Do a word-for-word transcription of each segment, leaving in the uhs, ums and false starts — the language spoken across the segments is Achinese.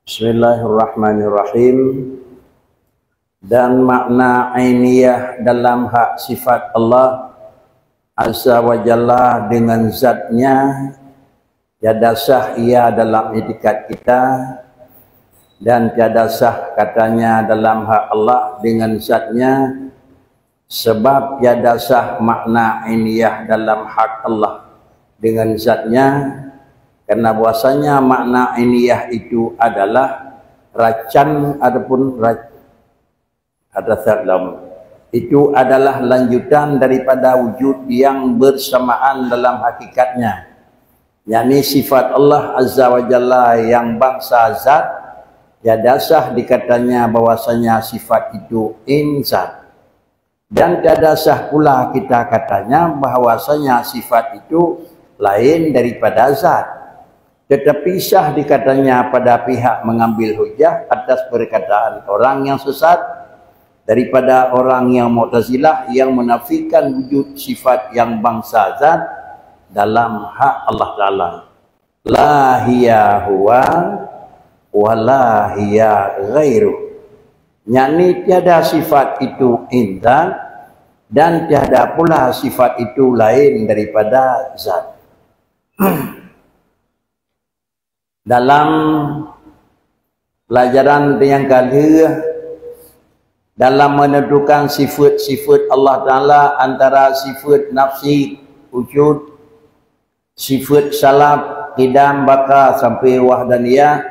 Bismillahirrahmanirrahim. Dan makna ainiyah dalam hak sifat Allah Azza wa Jalla dengan zatnya, tiada sah ia dalam itikad kita, dan tiada sah katanya dalam hak Allah dengan zatnya, sebab tiada sah makna ainiyah dalam hak Allah dengan zatnya, karena bahwasanya makna ainiyah itu adalah racan ataupun ra-, ada salam. Itu adalah lanjutan daripada wujud yang bersamaan dalam hakikatnya, yakni sifat Allah Azza wa Jalla yang bangsa zat, tiada sah dikatanya bahwasanya sifat itu in zat. Dan tiada sah pula kita katanya bahwasanya sifat itu lain daripada zat. Tetapi sah dikatanya pada pihak mengambil hujah atas perkataan orang yang sesat, daripada orang yang Mu'tazilah yang menafikan wujud sifat yang bangsa zat dalam hak Allah Taala. La hiya huwa wa la hiya ghairuh. Yakni tiada sifat itu in zat, dan tiada pula sifat itu lain daripada zat. Dalam pelajaran nyang ka lheueh, dalam menentukan sifat-sifat Allah Taala antara sifat nafsi, wujud, sifat salab, qidam, baqa sampai wahdaniyah,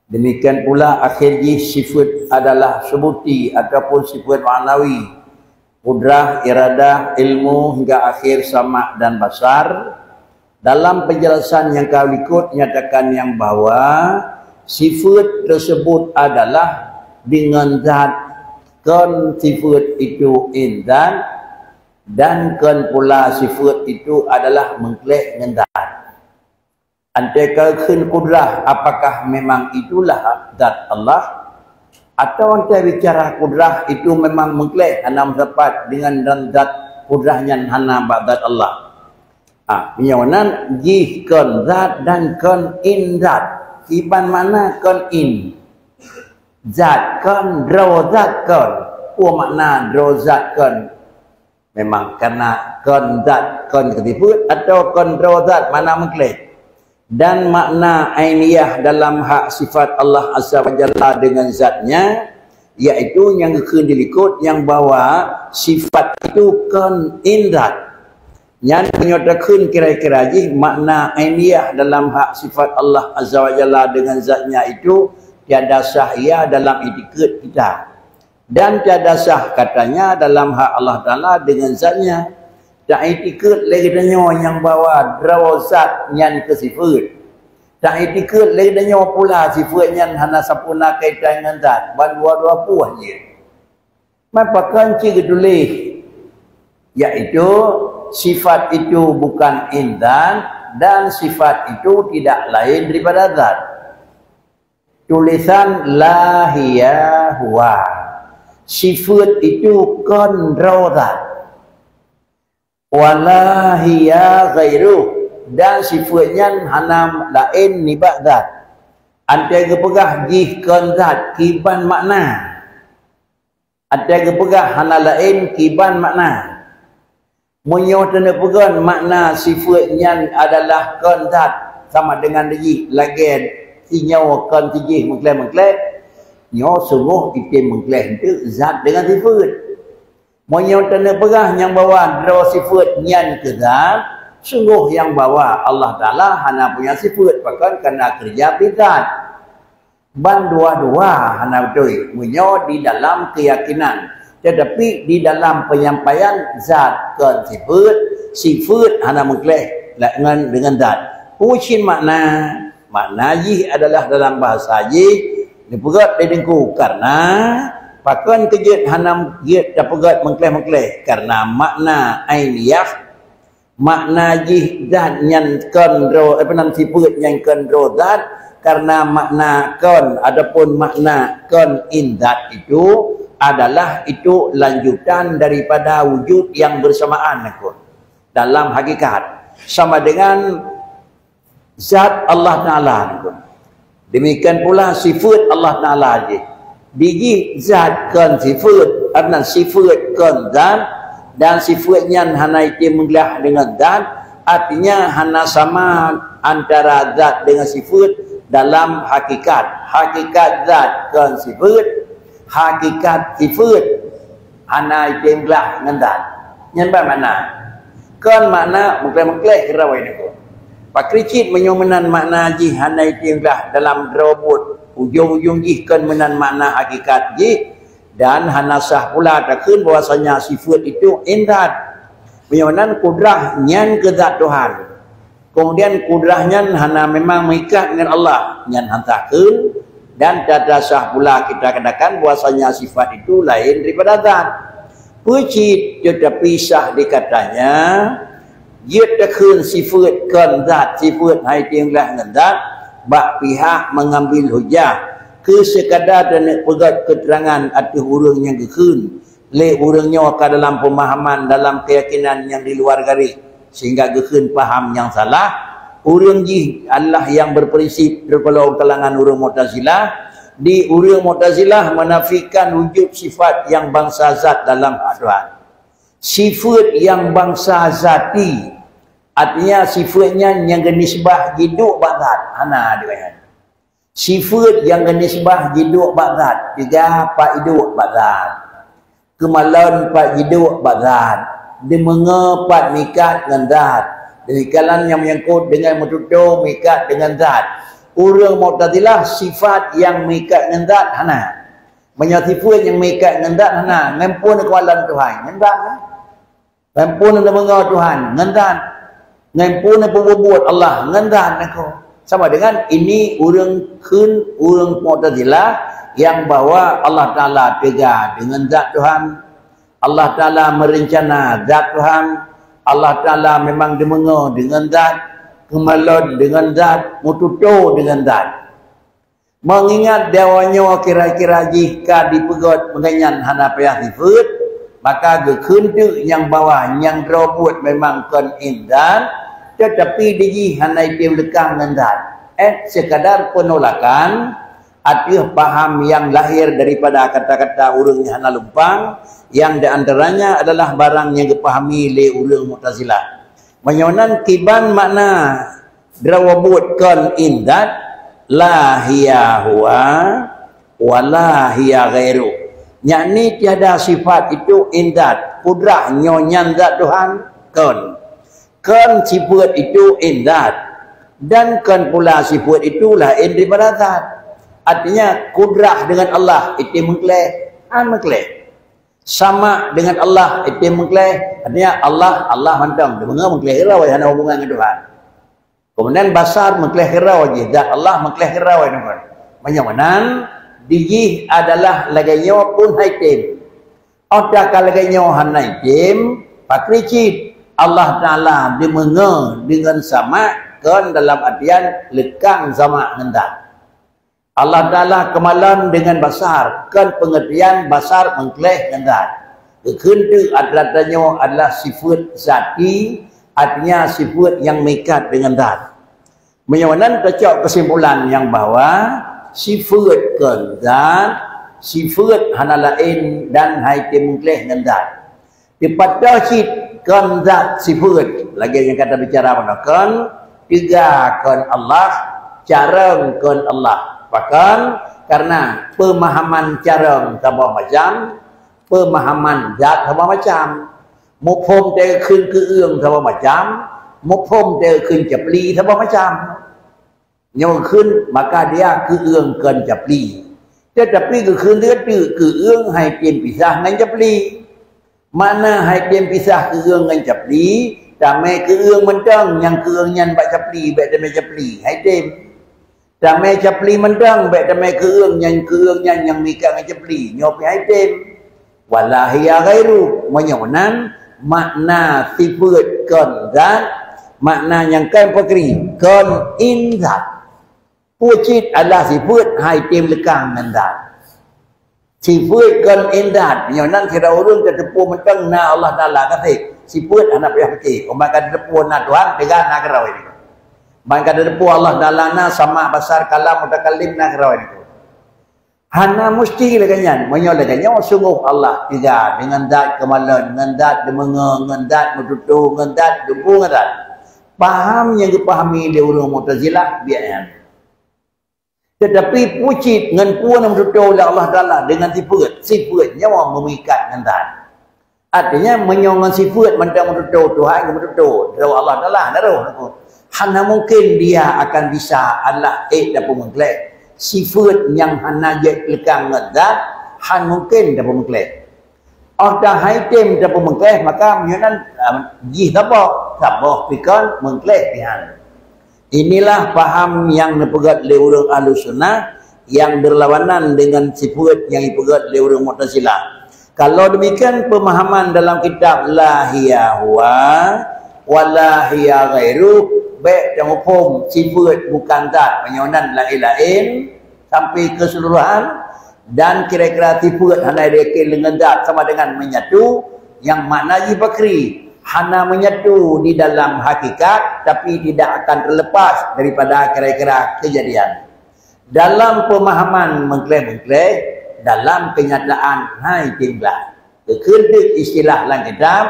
demikian pula akhir jih sifat adalah subuti ataupun sifat ma'nawi, qudrah, iradah, ilmu hingga akhir sama' dan basar. Dalam penjelasan nyang ka likot nyatakan nyang bahwa sifat tersebut adalah dengan zat, kon sifat itu in zat, dan kon pula sifat itu adalah meukleh ngon zat. Antai ka kheun kudrah, apakah memang itulah zat Allah? Atau antai bicara kudrah itu memang meukleh hana meusapat dengan dan zat kudrah nyan hana bak zat Allah? Ah, meunyoe nan jih kon zat dan kon in zat. Kiban makna kon in? Zat kon, droe zat kon. Peue makna droe zat kon? Memang kana kon zat kon keu sifat atau kon droe zat makna meukleh? Dan makna ainiyah dalam hak sifat Allah Azza wa Jalla dengan zatnya, yaitu nyang geukheun di likot nyang bahwa sifat itu kon in zat. Nyan meunyoe takheun kira-kira jih makna ainiyah dalam hak sifat Allah Azza wa Jalla dengan zatnya itu tiada sah ia dalam itikad kita. Dan tiada sah katanya dalam hak Allah Taala dengan zatnya. Taiktikad lé geutanyoe nyang bahwa droe zat nyan keu sifat. Taiktikad lé geutanyoe pula sifat nyan hana sampurna kaitan ngon zat, ban dua-dua puih jih. Man pakon cit geutuléh, yaitu sifat itu bukan in zat dan sifat itu tidak lain daripada zat. Tulisan la hiya huwa. Sifat itu kon droe zat. Wa la hiya ghairuh. Dan sifat nyan hana laén nibak zat. Antai geupeugah jih kon zat, kiban makna. Antai geupeugah hana laén, kiban makna. Meunyoe teuneuk peugah makna sifat nyan adalah kon zat sama dengan jih, lagée sinyoe kon sijih meukleh-meukleh, nyoe sunggoh item meukleh eunteuk zat dengan sifat. Meunyoe teuneuk peugah nyang bahwa droe sifat nyan keu zat, sunggoh nyang bahwa Allah Taala hana punya sifat, pakon kana keureuja bit zat. Ban dua-dua hana beutôi meunyoe di dalam keuyakinan, teutapi di dalam penyampaian zat kon sifat, sifat hana meukleh ngon dengan zat. Peue cit makna? Makna jih adalah dalam bahasa jih neupeugét lé Teungku, karena pakon keu jeuet hana jeuet tapeugét meukleh-meukleh, karena makna ainiyah. Makna jih zat nyan kon droe, apa nan sifat nyan kon droe zat, karena makna kon ataupun makna kon in zat itu adalah itu lanjutan daripada wujud yang bersamaan kon. Dalam hakikat sama dengan zat Allah Taala kon. Demikian pula sifeut Allah Taala jih. Di jih zat kon sifeut, karena sifeut kon zat, dan sifeut nyan hana item meuglah dengan zat, artinya hana sama antara zat dengan sifeut dalam hakikat. Hakikat zat kon sifeut, hakikat sifeut hana item glah ngon zat. Nyan ban makna. Kon makna meukleh-meukleh keurawa nyoe. Pakri cit meunyoe meunan makna jih hana item glah dalam droe buet, ujong-ujong jih kon meunan makna hakikat jih, dan hana sah pula takheun bahwasanya sifeut itu indat. Meunyoe nan kudrah nyan keu zat Tuhan. Kemudian kudrah nyan hana memang meuikat ngon Allah, nyan hana takheun, dan tata sah pula kita katakan bahwasanya sifat itu lain daripada zat. Peue cit, tetapi sah dikatanya, jeuet takheun sifeut kon zat, sifeut hai tinglah ngon zat, bak pihak mengambil hujah, keu sekadar dan peugét keterangan ateueh ureuëng nyang geukheun, lé ureuëng nyoe ka dalam pemahaman, dalam keyakinan nyang di luar garis, sehingga geukheun paham nyang salah. Ureuëng jih adalah yang berprinsip tergolong kalangan ureuëng Mu'tazilah. Di ureuëng Mu'tazilah menafikan wujud sifat yang bangsa zat dalam hak Tuhan. Sifat yang bangsa zati, artinya sifat nyan nyang geunisbah jiduek bak zat, hana deungon nyan. Sifeut nyang geunisbah jiduek bak zat, teuga pat jiduek bak zat. Keumalon pat jiduek bak zat. Deumeungoe pat mikat ngon zat. Demikian nyang menyangkut dengan meututoe mikat dengan zat. Ureuëng Mu'tazilah sifat nyang mikat ngon zat hana. Meunyoe sifeut nyang mikat ngon zat hana, ngon peue keumalon Tuhan, ngon zat. Ngon peue neudeungoe Tuhan, ngon zat. Ngon peue neupeubuet Allah, ngon zat nako. Sama dengan ini ureuëng kheun ureuëng Mu'tazilah nyang bahwa Allah Taala teuga deungon zat Tuhan. Allah Taala meurencana zat Tuhan. Allah Taala memang deumeungoe deungon zat, keumalon deungon zat, meututoe deungon zat. Meungingat di awak nyoe kira-kira jih ka dipeugét meunyoe nyan hana payah sifeut, maka geukheun teuk nyang bahwa nyang droe buet memang kon inzat, teutapi di jih hana item leukang ngon zat. Eh, sekadar penolakan ateueh paham nyang lahir daripada kata-kata ureuëng nyang hana lumpang, nyang di antaranya adalah barang nyang geupahami lé ureuëng Mu'tazilah. Meunyoe nan kiban makna droe buet kon inzat, la hiya huwa, wa la hiya ghairu. Yakni tiada sifat itu inzat, kudrah nyoe nyan zat Tuhan, kon. Kon sifat itu inzat, dan kon pula sifat itu laén daripada zat. Artinya, kudrah dengan Allah item meukleh, han meukleh. Sama dengan Allah item meukleh, artinya Allah, Allah mantong. Deumeungoe meukleh keudroe, hana hubungan ngon Tuhan. Kemudian basar meukleh keudroe jih, zat Allah meukleh keudroe nyan. Meunyoe meunan, di jih adalah lagée nyoe pun hai tem. Óh ka lagée nyoe hana item, pakri cit Allah Taala deumeungoe deungon sama kon dalam artian leukang sama ngon zat. Allah Taala keumalon deungon basar, kon peungeurtian basar meukleh ngon zat. Geukheun teuk atra-atra nyoe adalah sifeut zati, artinya sifeut nyang meuikat deungon zat. Meunyoe nan teucok keusimpulan nyang bahwa sifeut kon zat, sifeut hana laén dan hai tem meukleh ngon zat. Teupat cit kon zat sifeut, lagée nyang ka tabicara meunoe kon, teuga kon Allah, carông kon Allah. Pakon? Karena peumahaman carông saboh macam, peumahaman zat saboh macam. Muphom teuh kheun keueung saboh macam, muphom teuh kheun capli saboh macam. Nyoe kheun, maka dia keueung kon capli. Teutapi geukheun teuk keueung hai tem pisah ngon capli. Makna hai tem pisah keueung ngon capli, tamé keueung mantong nyang keueung nyan bak capli, bék tamé capli, hai tem. Tamé capli mantong, bék tamé keueung nyan, keueung nyan nyang meuikat ngon capli, nyoe pih hai tem. Wa la hiya ghairu, meunyoe nan makna sifeut kon zat, makna nyang kon pakri, kon inzat. Peue cit adalah sifeut hai tem leukang ngon zat. Sifeut kon inzat, meunyoe nan sidroe ureuëng tateupeue mantong na Allah Taala ka sép. Sifeut hana payah pike, umat ka tateupeue na Tuhan, teuga na keudroe. Ban ka teupeu Allah Taala na sama, basar, kalam, mutakallim, na keudroe nyan. Hana musti lagée nyan. Meunyoe lagée nyoe, sunggoh Allah tiga deungon zat keumalon, ngon zat deumeungoe, ngon zat meututoe, ngon zat deubu, ngon zat. Paham nyang geupahami lé ureuëng Mu'tazilah biet nyan. Teutapi pucit ngon peue nyang meututoe lé Allah Taala deungon sifeuet, sifeuet nyoe meuikat ngon zat. Artinya, meunyoe ngon sifeuet mantong meututoe, Tuhan nyang meututoe, droe Allah Taala hana roh. Hana mungkin dia akan bisa adalah ék tapeumeukleh. Sifeuet nyang hana jeuet leukang ngon zat, hana mungkin tapeumeukleh. Óh ta hai tem tapeumeukleh, maka meunyoe nyan, ah, jih saboh, saboh pikon meukleh pihan. Inilah paham nyang neupeugét lé ureuëng Ahlussunnah nyang beurlawanan deungon sifeuet nyang jipeugét lé ureuëng Mu'tazilah. Kalau demikian pemahaman dalam kitab La Hiya Huwa wa La Hiya Ghairuh, bék tamuphom sifeuet bukan zat, meunyoe nan laén-laén sampai keseluruhan, dan kira-kira sifeuet hana diyakin deungon zat sama dengan menyatu, nyang makna jih bakri, hana menyatu di dalam hakikat, tapi tidak akan terlepas daripada kira-kira kejadian. Dalam pemahaman meukleh-meukleh, dalam kenyataan hai tinggal. Keukeurdeuek istilah lam kitab,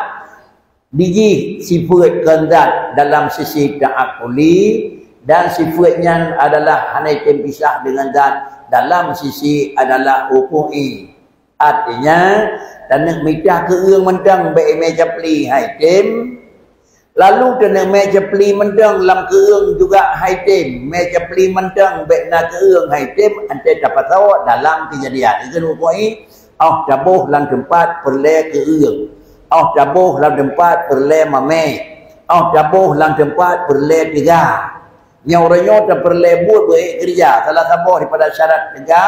dijih sifeuet kon zat dalam sisi ta'akuli, dan sifeuet nyan adalah hana tem pisah deungon zat dalam sisi adalah wuku'i. Artinya, taneuk mita keueung mantong bék imé capli hai tem, lalu taneuk mé capli mantong lam keueung juga hai tem, mé capli mantong bék na keueung hai tem, anté tapasoe dalam keujadian. Ikheun wuku'i, óh taboh lam teumpat peureulée keueung, óh taboh lam teumpat peureulée mamé, óh taboh lam teumpat peureulée tiga. Nyoe uroe nyoe tapeureulée buet beuék keureuja, salah saboh daripada syarat teuga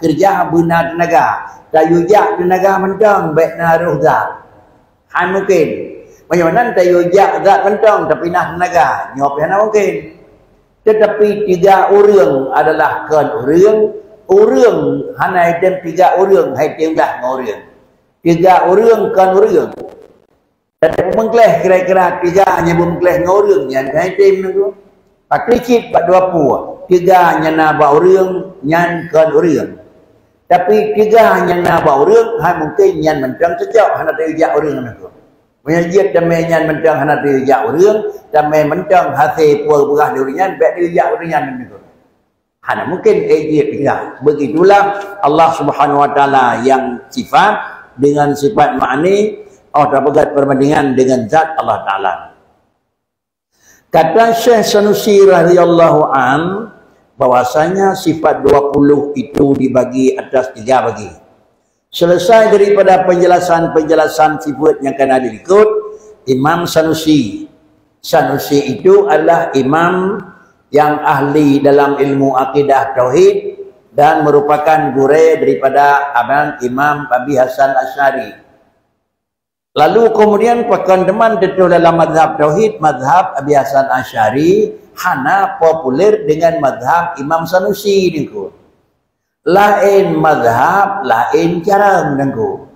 keureuja beuna teunaga. Tayue jak teunaga mantong bék na roh zat. Hana mungken. Meunyoe nan tayue jak zat mantong tapi na teunaga, nyoe pih hana mungken. Teutapi tiga ureuëng adalah kon ureuëng, ureuëng hana item tiga ureuëng, hai tem dah ngon ureuëng. Tiga ureuëng kon ureuëng. Dan peumeukleh kira-kira tiga nyang beumeukleh ngon ureuëng nyan hai tem nangku. Pakri cit bak dua pue, tiga nyang na bak ureuëng nyan kon ureuëng. Tapi tiga nyang na bak ureuëng, hai mungken nyan mantong cocok hana tayue jak ureuëng nangku. Meunyoe jeuet tamé nyan mantong hana tayue jak ureuëng, tamé mantong hase peue beurah di ureuëng nyan, bék tayue jak ureuëng nyan nangku. Hana mungken ék jeuet tinggai. Begitulah Allah Subhanahu wa Taala nyang sifat dengan sifat ma'ani, óh tapeugét perbandingan dengan zat Allah Taala. Kata Syekh Sanusi radhiyallahu an, bahwasanya sifat dua puluh itu dibagi atas tiga bagi. Selesai daripada penjelasan-penjelasan sifat nyang ka na dilikot, Imam Sanusi. Sanusi itu adalah imam yang ahli dalam ilmu akidah tauhid dan merupakan gurée daripada abang Imam Abi Hasan Asy'ari. Lalu kemudian pakon teuma teutoh dalam mazhab tauhid, mazhab Abi Hasan Asy'ari hana populer dengan mazhab Imam Sanusi nangku. Laén mazhab, laén carông nangku.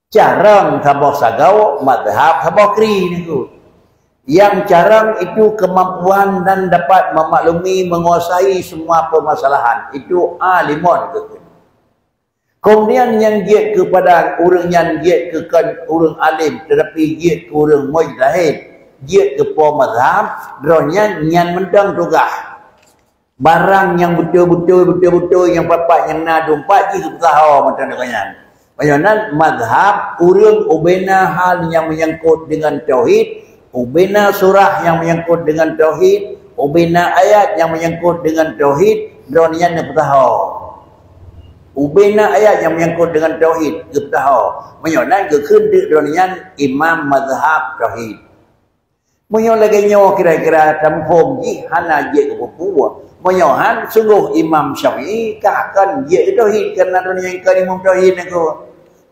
Carông saboh sagoe, mazhab saboh kri nangku. Yang carông itu kemampuan dan dapat memaklumi, menguasai semua permasalahan. Itu alimon keu. Kemudian nyang jeuet keupada ureuëng nyan jeuet keu kon ureuëng alim, tetapi jeuet keu ureuëng mujtahid, jeuet keu po mazhab, droe nyan nyan mantong tugaih. Barang nyang beutôi-beutôi, beutôi-beutôi nyang pat-pat nyang na dumpat jih geupeusaho mantong deungon nyan. Meunyoe nan mazhab ureuëng ubena hal nyang menyangkut dengan tauhid, ubena surah nyang menyangkut dengan tauhid, ubena ayat nyang menyangkut dengan tauhid, droe nyan geupeusaho. Ubena ayat nyang menyangkut dengan tauhid geupeusaho. Meunyoe nan geukheun teuk droe nyan imam mazhab tauhid. Meunyoe lagée nyoe kira-kira tamuphom jih hana jeuet keu peue-peue. Meunyoe han, sunggoh Imam Syafi'i ka kon jeuet keu tauhid, karena droe nyan kon imam tauhid nangku.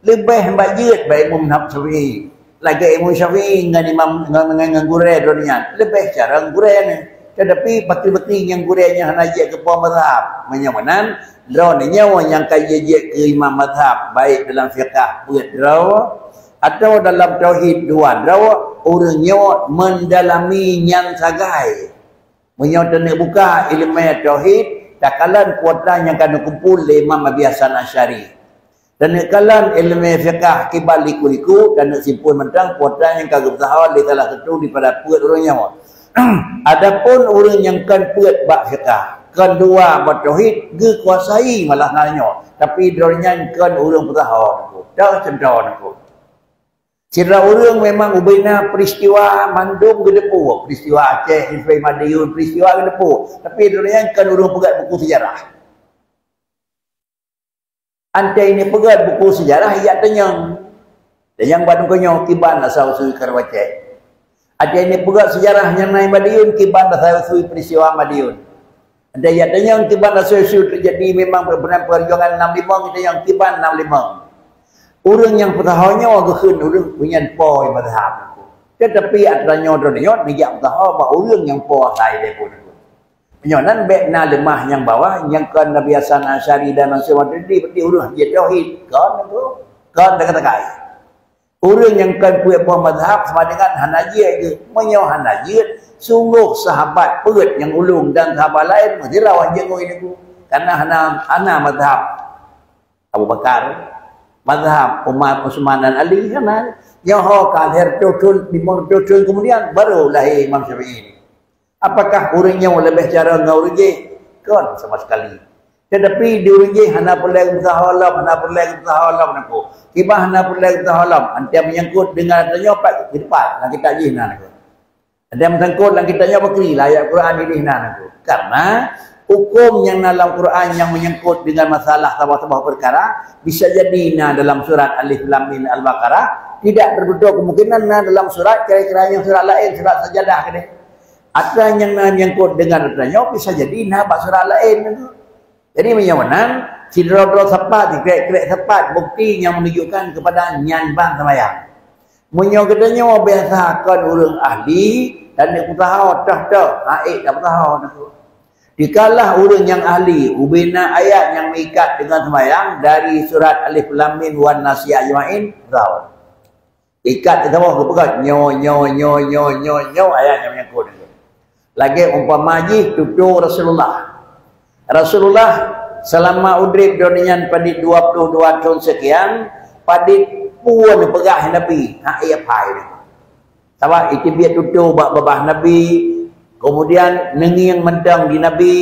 Leubeh bak jeuet bak Imam Syafi'i. Lagée Imam Syafi'i ngon imam, ngon, ngon, ngon gurée droe nyan. Leubeh carông gurée nyan. Tetapi bakri-bakri nyang gurée nyan hana jeuet keu po mazhab. Meunyoe meunan, droe nyoe nyang ka jeuet keu imam mazhab, baik dalam fiqah peuet droe, atau dalam tauhid dua droe, ureuëng nyoe mendalami nyan sagai. Meunyoe taneuk buka ileumèe tauhid, takalon kuota nyang ka neukumpul lé Imam Abi Hasan Asy'ari. Taneuk kalon ileumèe fiqah kiban liku-liku, taneuk simpul mantong kuota nyang ka geupeusaho lé salah satu daripada peuet ureuëng nyoe. Adapun ureuëng nyang kon peuet bak fiqah, kon dua bak tauhid, geukuasai malah na nyoe. Tapi droeneuh nyan kon ureuëng peusaho, Teungku. Toh cuntoh, Teungku. Sidroe ureuëng memang ubena peristiwa mandum geuteupeue, peristiwa Aceh, peristiwa Madiun, peristiwa geuteupeue. Tapi droeneuh nyan kon ureuëng peugét buku sejarah. Antai neupeugét buku sejarah, ijak tanyong. Tanyong bak Teungku nyoe, kiban asai usui karu Aceh. Antai neupeugét sejarah nyang na i Madiun, kiban asai usui peristiwa Madiun. Antai ijak tanyong kiban asai usui teujadi memang perjuangan enam lima, tanyong kiban enam lima. Ureuëng nyang peusaho nyoe geukheun ureuëng nyan po mazhab. Tetapi atra nyoe droeneuh nyoe neujak peusaho bak ureuëng nyang po asai deh pun. Meunyoe nan bék na leumah nyang bawah, nyang kon Abi Hasan Asy'ari dan Mansur Maturidi, berarti ureuëng jeuet tauhid. Kon Teungku, kon teuka-teuka. Ureuëng nyang kon peuet boh mazhab sama dengan hana jeuet geuh. Meunyoe hana jeuet, sunggoh sahabat peuet nyang ulôn dan sahabat laén meusidroe jeuet ngon Teungku. Karena hana, hana mazhab Abu Bakar, mazhab Umar, Utsman dan Ali, hana. Nyoe ho ka lhèe reutôh thon, limong reutôh thon kemudian baru lahé Imam Syafi'i. Apakah ureuëng nyoe leubeh carông ngon ureuëng jéh? Kon sama sekali. Tetapi di ureuëng jéh hana peureulèe geupeusaho lom, hana peureulèe geupeusaho lom, Teungku. Kiban hana peureulèe geupeusaho lom, antai menyangkut dengan tanyoe pat keu teumpat, lam kitab jih na, Teungku. Antai meusangkot lam kitab nyoe pakri, lam ayat Quran jih na, Teungku. Karena huköm nyang na lam Quran nyang menyangkut dengan masalah saboh-saboh perkara, bisa jadi na dalam surat Alif Lam Mim Al-Baqarah, tidak tertutup kemungkinan na dalam surat kira-kira nyang surat laén, surat Sajadah keudéh. Atra nyang na menyangkut dengan atra nyoe bisa jadi na bak surat laén tu. Jadi meunyoe meunan, sidroe-droe sapat, sikrek-krek sapat, bukti nyang menunjukkan kepada nyan ban seumayang. Meunyoe geutanyoe biasa kon ureuëng ahli, dan neuk peusaho toh-toh, ha ék tapeusaho na tu. Dikalah ureuëng nyang ahli, ubena ayat nyang meuikat dengan seumayang dari surat Alif Lam Mim wan Nasi Ajmain, peusaho. Ikat di saboh geupeugah, nyoe, nyoe, nyoe, nyoe, nyoe, nyoe, ayat nyang menyangkut. Lagèe umpama jih tutoe Rasulullah. Rasulullah selama udeb donya nyan padit dua puluh dua thon sekian, padit peue neupeugah Nabi, hana ié phai. Sabab iteubiet tutoe bak babah Nabi, kemudian neungieng mantong di Nabi,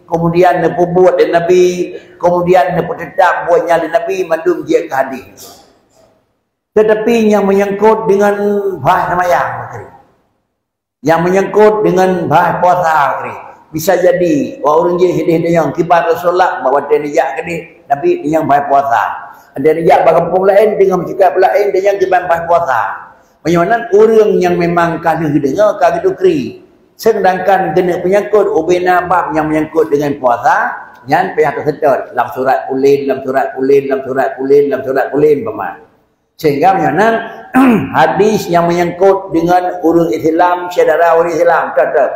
kemudian neupeubuet di Nabi, kemudian neupeuteutap buet nyan di Nabi, mandum jeuet keu hadis. Tetapi nyang menyangkut dengan bah seumayang, nyang menyangkut dengan bah puasa, bisa jadi wak ureuëng jih hideh deungon kiban Rasulullah bak watèe neujak keudeh Nabi deungon bah puasa. Ada neujak bak gampông laén deungon sikap laén deungon kiban bah puasa. Meunyoe nan ureuëng nyang memang ka lheueh deungoe ka geutukri, sedangkan geuneuk menyangkut ubena bab nyang menyangkut dengan puasa, nyan payah teuseutôt lam surat pulen, lam surat pulen, lam surat pulen, lam surat pulen, umpama. Sehingga meunyoe nan hadis nyang menyangkut dengan ureuëng Islam, syedara ureuëng Islam, teutap.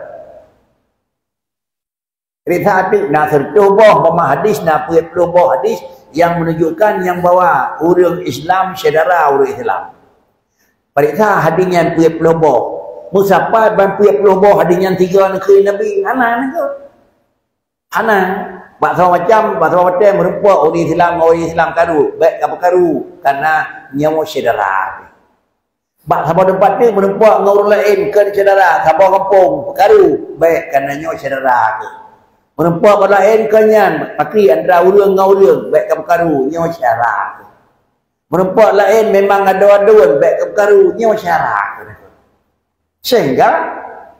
Risa ateueh na seratus boh, umpama hadis na peuet ploh boh hadis yang menunjukkan nyang bahwa ureuëng Islam syedara ureuëng Islam. Pareksa hadis nyan peuet ploh boh. Meusapat ban peuet ploh boh hadis nyan sigoe neukheun Nabi, hana neukheun. Hana. Bak saboh macam, bak saboh watèe meureumpok ureuëng Islam ngon ureuëng Islam karu, bèk ka peukaru, karena nyoe syedara. Bak saboh teumpat teuk meureumpok ngon ureuëng laén keu syedara, saboh gampông peukaru, bèk, karena nyoe syedara kheueh. Meureumpok bak laén keu nyan, pakri antara ureuëng ngon ureuëng, bèk ka peukaru, nyoe syedara kheueh. Meureumpok laén memang adoe-adoe, bèk ka peukaru, nyoe syedara kheueh. Sehingga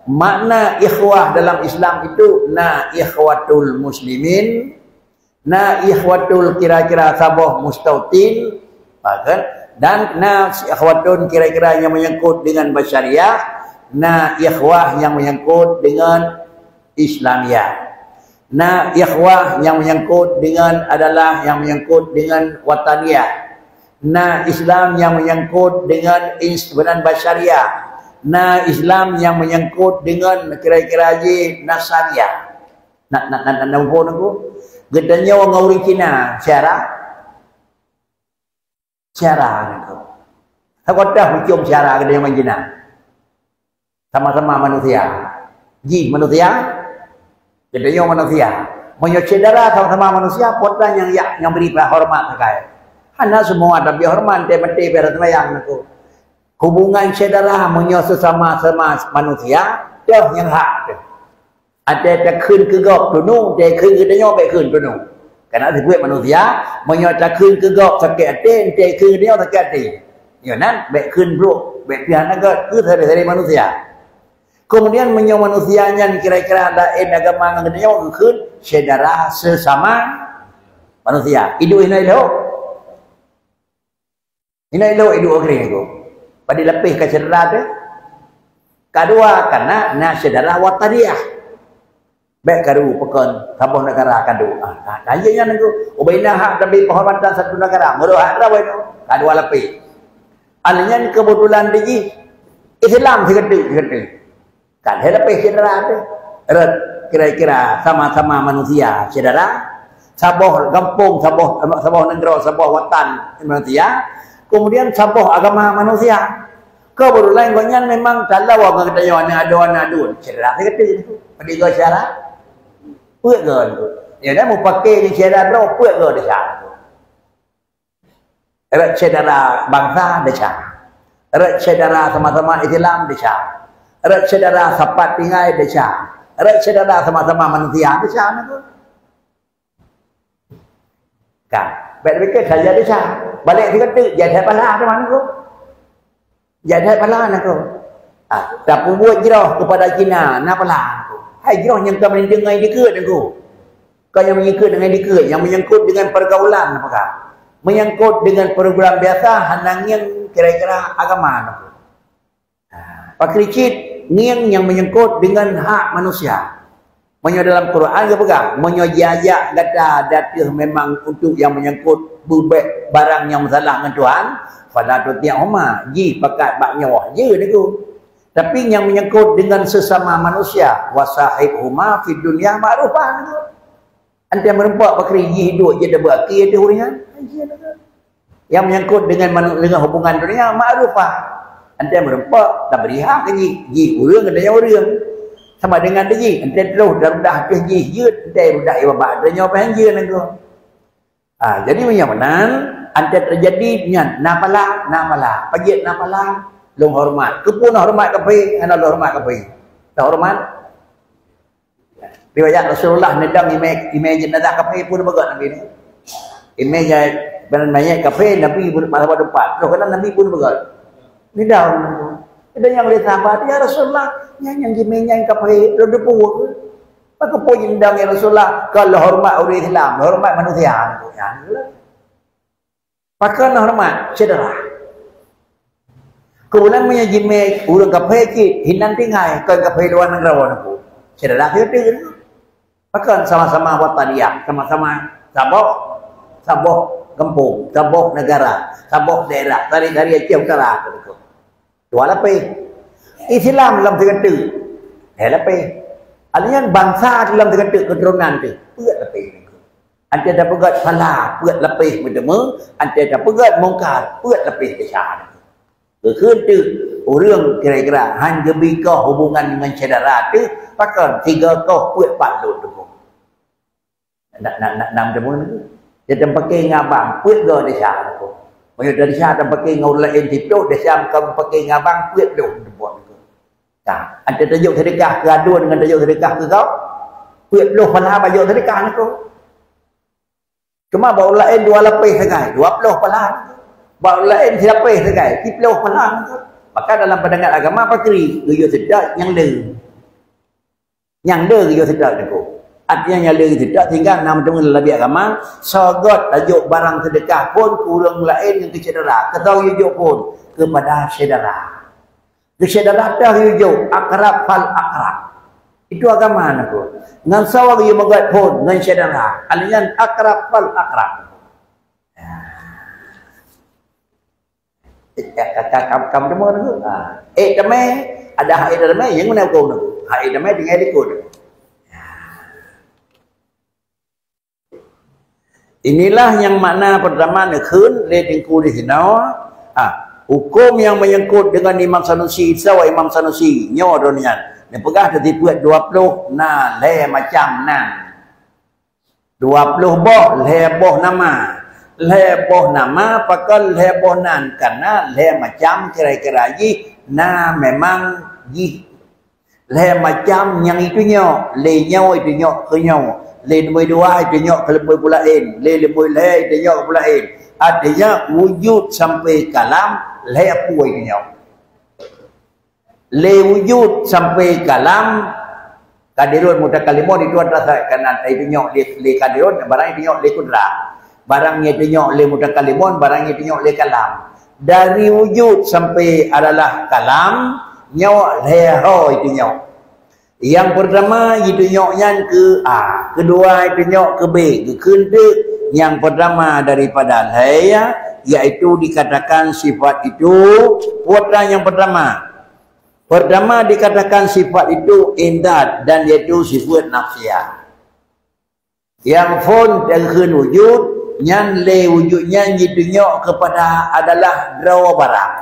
makna ikhwah dalam Islam itu na ikhwatul muslimin, na ikhwatul kira-kira saboh mustautin, ha, kan? Dan na ikhwatun kira-kira yang menyangkut dengan basyariah, na ikhwah yang menyangkut dengan Islamiyah. Na ikhwah yang menyangkut dengan adalah yang menyangkut dengan wataniyah. Na Islam yang menyangkut dengan ins-, dengan basyariah. Na Islam yang menyangkut dengan kira-kira je nasariah. Nak, nak, nak, nak, nak, nak, nak, geutanyoe ngon ureuëng Cina, syedara. Syedara nangkeuh. Saboh teuh huköm syedara geutanyoe ngon Cina. Sama-sama manusia. Jih manusia, Geutanyoe manusia. Meunyoe syedara sama-sama manusia, peue nyang yak, nyang bri peuhoreumat sagai. Hana semua tapi horeumat, teuh maté pih seumayang nangku. Hubungan syedara meunyoe sesama-sama manusia, teuh nyang hak teuh. Ada takheun keu gob tunu, takheun keu tanyoe bèk kheun tunu. Karena sifat manusia, meunyoe takheun keu gob sakét até, takheun keu tanyoe sakét até. Nyoe nan, bèk kheun brok, bèk pih hana göt, keu sabe-sabe manusia. Kemudian meunyoe manusia nyan kira-kira laén agama ngon geutanyoe, geukheun syedara sesama manusia. Iduek hina ilok. Hina ilok iduek keu nyan. Padahai lapéh ka syedara teuh. Kadua, karena na syedara wataniah. Bèk karu peukon saboh negara kadu. Ah, ka, ka jeuet nyan nangku. Ubena hak tapi penghormatan satu negara. Meurok hak rabai tu. Kadua lapéh. Alèh nyan keubeutulan di jih Islam sigeuteu-sigeuteu. Kan hai lapéh syedara teuh. Rot kira-kira sama-sama manusia syedara. Saboh gampông, saboh, saboh nanggroe, saboh watan manusia. Kemudian saboh agama manusia. Keubeutulan gobnyan memang talawa ngon geutanyoe aneuk aduen, aneuk aduen. Syedara sigeuteu nangku. Padahai gob syedara. Peuet gob nangku. Ya dah mupakè ngon syedara droe, peuet gob desya nangku. Rot syedara bansa desya. Rot syedara sama-sama Islam desya. Rot syedara sapat tinggai desya. Rot syedara sama-sama manusia desya nangku. Kan? Bèk pikir saja desya. Balek sigeuteu, jadi pahala teuma nangku. Jadi pahala nangku. Ah, tapeubuet jroh kepada Cina, na pahala nangku. Hai jroh nyang ka meulintang ngon dikeue nangku. Kon nyang menyangkut dengan dikeue, nyang menyangkut dengan pergaulan apa kah? Menyangkut dengan program biasa, hana ngieng kira-kira agama nangku. Ha, pakri cit ngieng nyang menyangkut dengan hak manusia. Meunyoe dalam Quran geupeugah, meunyoe jiajak gata dateuh memang untuk nyang menyangkut bubek barang nyang meusalah ngon Tuhan, fala tuti'huma, jih pakat bak nyoe je nangku. Tapi nyang menyangkut dengan sesama manusia, wasahibhuma fid dunya ma'rufa nangku. Antai meureumpok pakri jih duek jeuet bak akhé teuh ureueng nyan. Nyang menyangkut dengan manu-, dengan hubungan dunia, ma'rufah. Antai meureumpok, tabri hak keu jih. Jih ureueng, geutanyoe ureueng. Sama dengan jih. Antai troh darudah ateueh jih jeuet, antai rudah ié babah geutanyoe pih jeuet nangku. Ah, jadi meunyoe meunan, antai teujadi nyan, na pala, na pala. Pajan na pala, lôn horeumat. Keupeue na horeumat kafé, hana lôn horeumat kafé. Teuhoreumat? Riwayat Rasulullah neudong imé, imé jenazah kafé peue neupeugah Nabi ni. Imé jai badan mayét kafé, Nabi pun masa pada tempat. Terus kena Nabi pun peugah. Neudong. Ada nyang lé sahabat, "Ya Rasulullah, nyang, nyang jimé nyang kafé, lôn teupeue." Maka peue neudong ya Rasulullah, kalau hormat ureueng Islam, hormat manusia. Pakon hormat syedara. Keubeulan meunyoe jimé ureueng kafé cit, hinan tinggai, kon kafé luwa nanggroe nangku. Syedara sigoe teuk. Pakon sama-sama wataniah, sama-sama saboh, saboh gampông, saboh negara, saboh daerah, dari, dari Aceh Utara ke Dua lapéh. Islam lam sigoe teuk. Hai lapéh. Alèh nyan bansa lam sigoe teuk keuturonan teuh. Peuet lapéh. Antai tapeugöt phala, peuet lapéh meuteumé, antai tapeugöt mungkar, peuet lapéh desya. Geukheun teuk ureueng kira-kira han geubi koh hubungan ngon syedara teuh, pakon sigoe koh peuet pat lôn tuboh. Nak, nak, nak, nak deungoe. Dia tapaké ngon abang, peuet goe desya nangku. Meunyoe desya tapaké ngon ureueng laén siploh, desya ka tapaké ngon abang, peuet ploh teumpat nangku. Nah, antai tajok seudeukah keu aduen ngon tajok seudeukah keu gob, peuet ploh pahala bak jok seudeukah nangku. Cuma bak ureueng laén dua lapéh sagai, dua ploh pahala nangku. Bak ureueng laén silapéh sagai, siploh pahala nangku. Maka dalam pandangan agama pakri, geuyue seudeh nyang le. Nyang le geuyue seudeh nangku. Artinya nyang le geuyue seudeh sehingga na meuteumé lam agama, soe göt tajok barang seudeukah phon keu ureueng laén nyang keu syedara, keu soe geuyue jok phon, keupada syedara. Keu syedara teuh geuyue jok, akrab fal akrab. Itu agama nangku. Ngon soe geuyue meugöt phon, ngon syedara. Alèh nyan akrab fal akrab. Ka, ka, ka, ka, ka meuteumé nangku. Ha. Eh, teumé, ada hak eh teumé, nyang mana huköm nangku? Hak eh teumé tinggai likot. Inilah nyang makna peurtama neukheun lé Teungku di sinoe. Ha, huköm nyang menyangkut deungon Imam Sanusi, soe Imam Sanusi, nyoe droeneuh nyan. Neupeugah teusifeuet dua ploh na lhée macam nan. Dua ploh boh, lhée boh nama. Lhée boh nama, pakon lhée boh nan? Karena lhée macam kira-kira jih na memang jih lhée macam nyang itunyok, lé nyoe itunyok keu nyoe, lé leubeh dua itunyok keu leubeh peulaén, lé leubeh lhée itunyok keu peulaén. Artinya, wujud sampai kalam lhée peue itunyok. Lé wujud sampai kalam, kadirun mutakallimun itu adalah karena itunyok lé, lé kadirun, barang itunyok lé kudrah. Barang nyang itunyok lé mutakallimun, barang nyang itunyok lé kalam. Dari wujud sampai adalah kalam, nyoe lhée ho itunyok. Yang pertama itunyok nyan keu A, kedua itunyok keu B, geukheun teuk nyang pertama daripada lhée, yaitu dikatakan sifat itu, putra nyang pertama. Pertama dikatakan sifat itu indat dan yaitu sifat nafsiah. Nyang phon teukheun wujud, nyan lé wujud nyan jitunyok keupada adalah droe barang.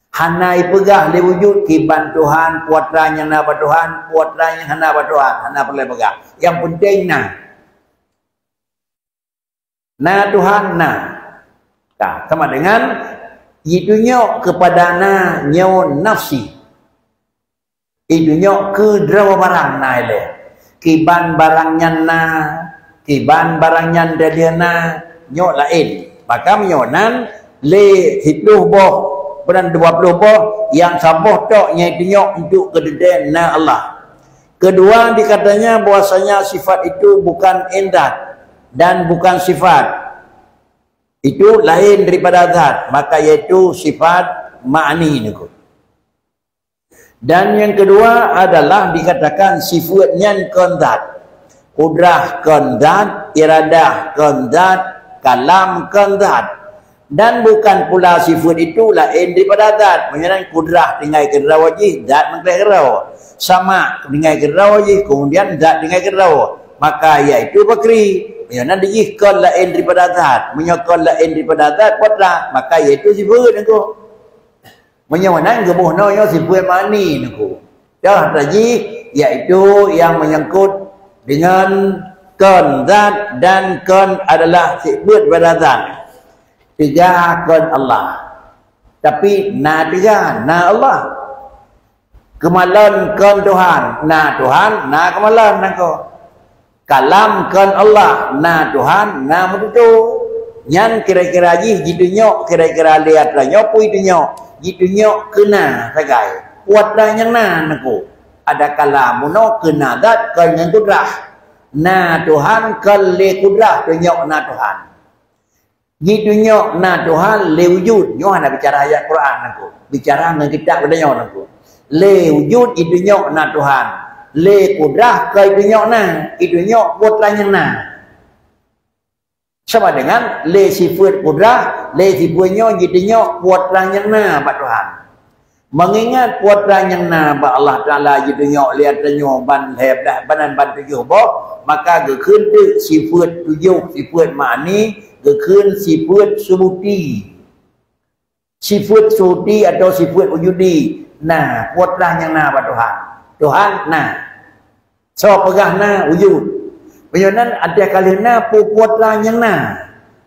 Hana ipeugah lé wujud kiban Tuhan, putra nyang na bak Tuhan, putra nyang hana bak Tuhan, hana peureulée peugah. Nyang peunteng na. Na Tuhan na. Ka, sama dengan jitunyok keupada na nyoe nafsi. Itunyok keu droe barang na ilée. Kiban barang nyan na, kiban barang nyan deuh na, nyoe laén. Maka meunyoe nan lé siploh boh, bukan dua ploh boh, nyang saboh tok nyang itunyok untuk keudeuh na Allah. Kedua, dikatanya bahwasanya sifat itu bukan indat dan bukan sifat. Itu laén daripada zat, maka yaitu sifat ma'ani niku. Dan yang kedua adalah dikatakan sifat nyan kon zat. Kudrah kon zat, iradah kon zat, kalam kon zat. Dan bukan pula sifat itu laén daripada zat. Meunyoe kudrah tinggai keudroe jih, zat meuntah keudroe. Sama tinggai keudroe jih, kemudian zat tinggai keudroe. Maka yaitu bakri. Meunyoe nan dijih kon laén daripada zat. Meunyoe kon laén daripada zat, putra. Maka yaitu sifat niku. Meunyoe nan geuboh noe nyoe sifeuet ma'ani niku. Cah tajih, yaitu nyang menyangkut dengan kon zat dan kon adalah sifeuet pada zat. Teuga kon Allah. Tapi na teuga, na Allah. Keumalon kon Tuhan, na Tuhan, na keumalon nangko. Kalam kon Allah, na Tuhan, na meututoe. Nyan kira-kira jih jitunyok, kira-kira lé atra nyoe pui tunyok, jitunyok keu na sagai. Putra nyang na nangko. Ada kala bunoe keu na zat kon ngon kudrah. Na Tuhan kon lé kudrah tunyok na Tuhan. Jitunyok na Tuhan lé wujud. Nyoe hana bicara ayat Quran nangko. Bicara ngon kitab geutanyoe nangko. Lé wujud jitunyok na Tuhan. Lé kudrah ka jitunyok na. Jitunyok putra nyang na. Sama dengan lé sifeuet kudrah, lé sifeuet nyoe jitunyok putra nyang na bak Tuhan. Meungingat putra nyang na bak Allah Taala jitunyok lé atra nyoe ban lhée blah, ban, ban tujoh boh, maka geukheun teuk sifeuet tujoh, sifeuet ma'ani, geukheun sifeuet subuti. Sifeuet subuti atau sifeuet wujudi. Na, putra nyang na bak Tuhan. Tuhan na. Soe peugah na wujud. Meunyoe nan até ka lheueh na peue putra nyang na.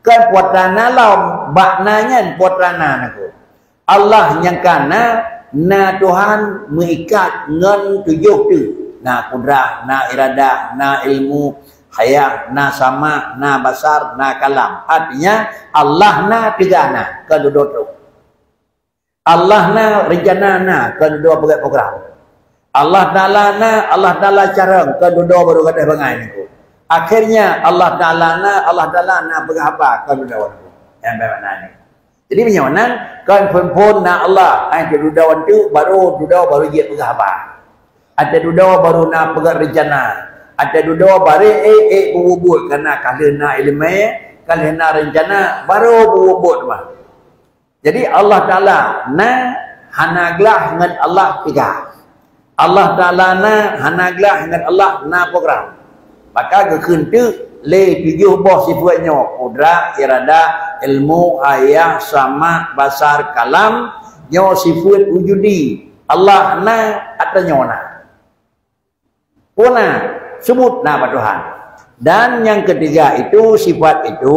Kan putra na lom, bak na nyan putra na nangko. Allah nyang ka na, na Tuhan meuikat ngon tujoh teuk. Na kudrah, na iradah, na ilmu, hayah, na sama, na basar, na kalam. Artinya, Allah na teuga na, kon dudoe trok. Allah na rencana na, kon dudoe peugét program. Allah Taala na, Allah Taala carông, kon dudoe baru gadôh bangai nangko. Akhirnya Allah Taala na, Allah Taala na peugah haba, kon dudoe nangko. Nyang beumakna nyoe. Jadi meunyoe nan, kon phon-phon na Allah, ai dudoe nangko baru dudoe baru jeuet peugah haba. Até dudoe baru na peugét rencana. Até dudoe barô ék-ék peubuet, karena ka lheueh na iéleumé, ka lheueh na rencana, baru peubuet mah. Jadi Allah Taala na hana glah ngon Allah teuga. Allah Taala na hana glah ngon Allah na program. Maka geukheun teuk lé tujoh boh sifeuet nyoe, kudrah, iradah, ilmu, hayah, sama, basar, kalam, nyoe sifeuet wujudi. Allah na, ata nyoe na. Peue na? Seubut na bak Tuhan. Dan nyang keutiga itu, sifat itu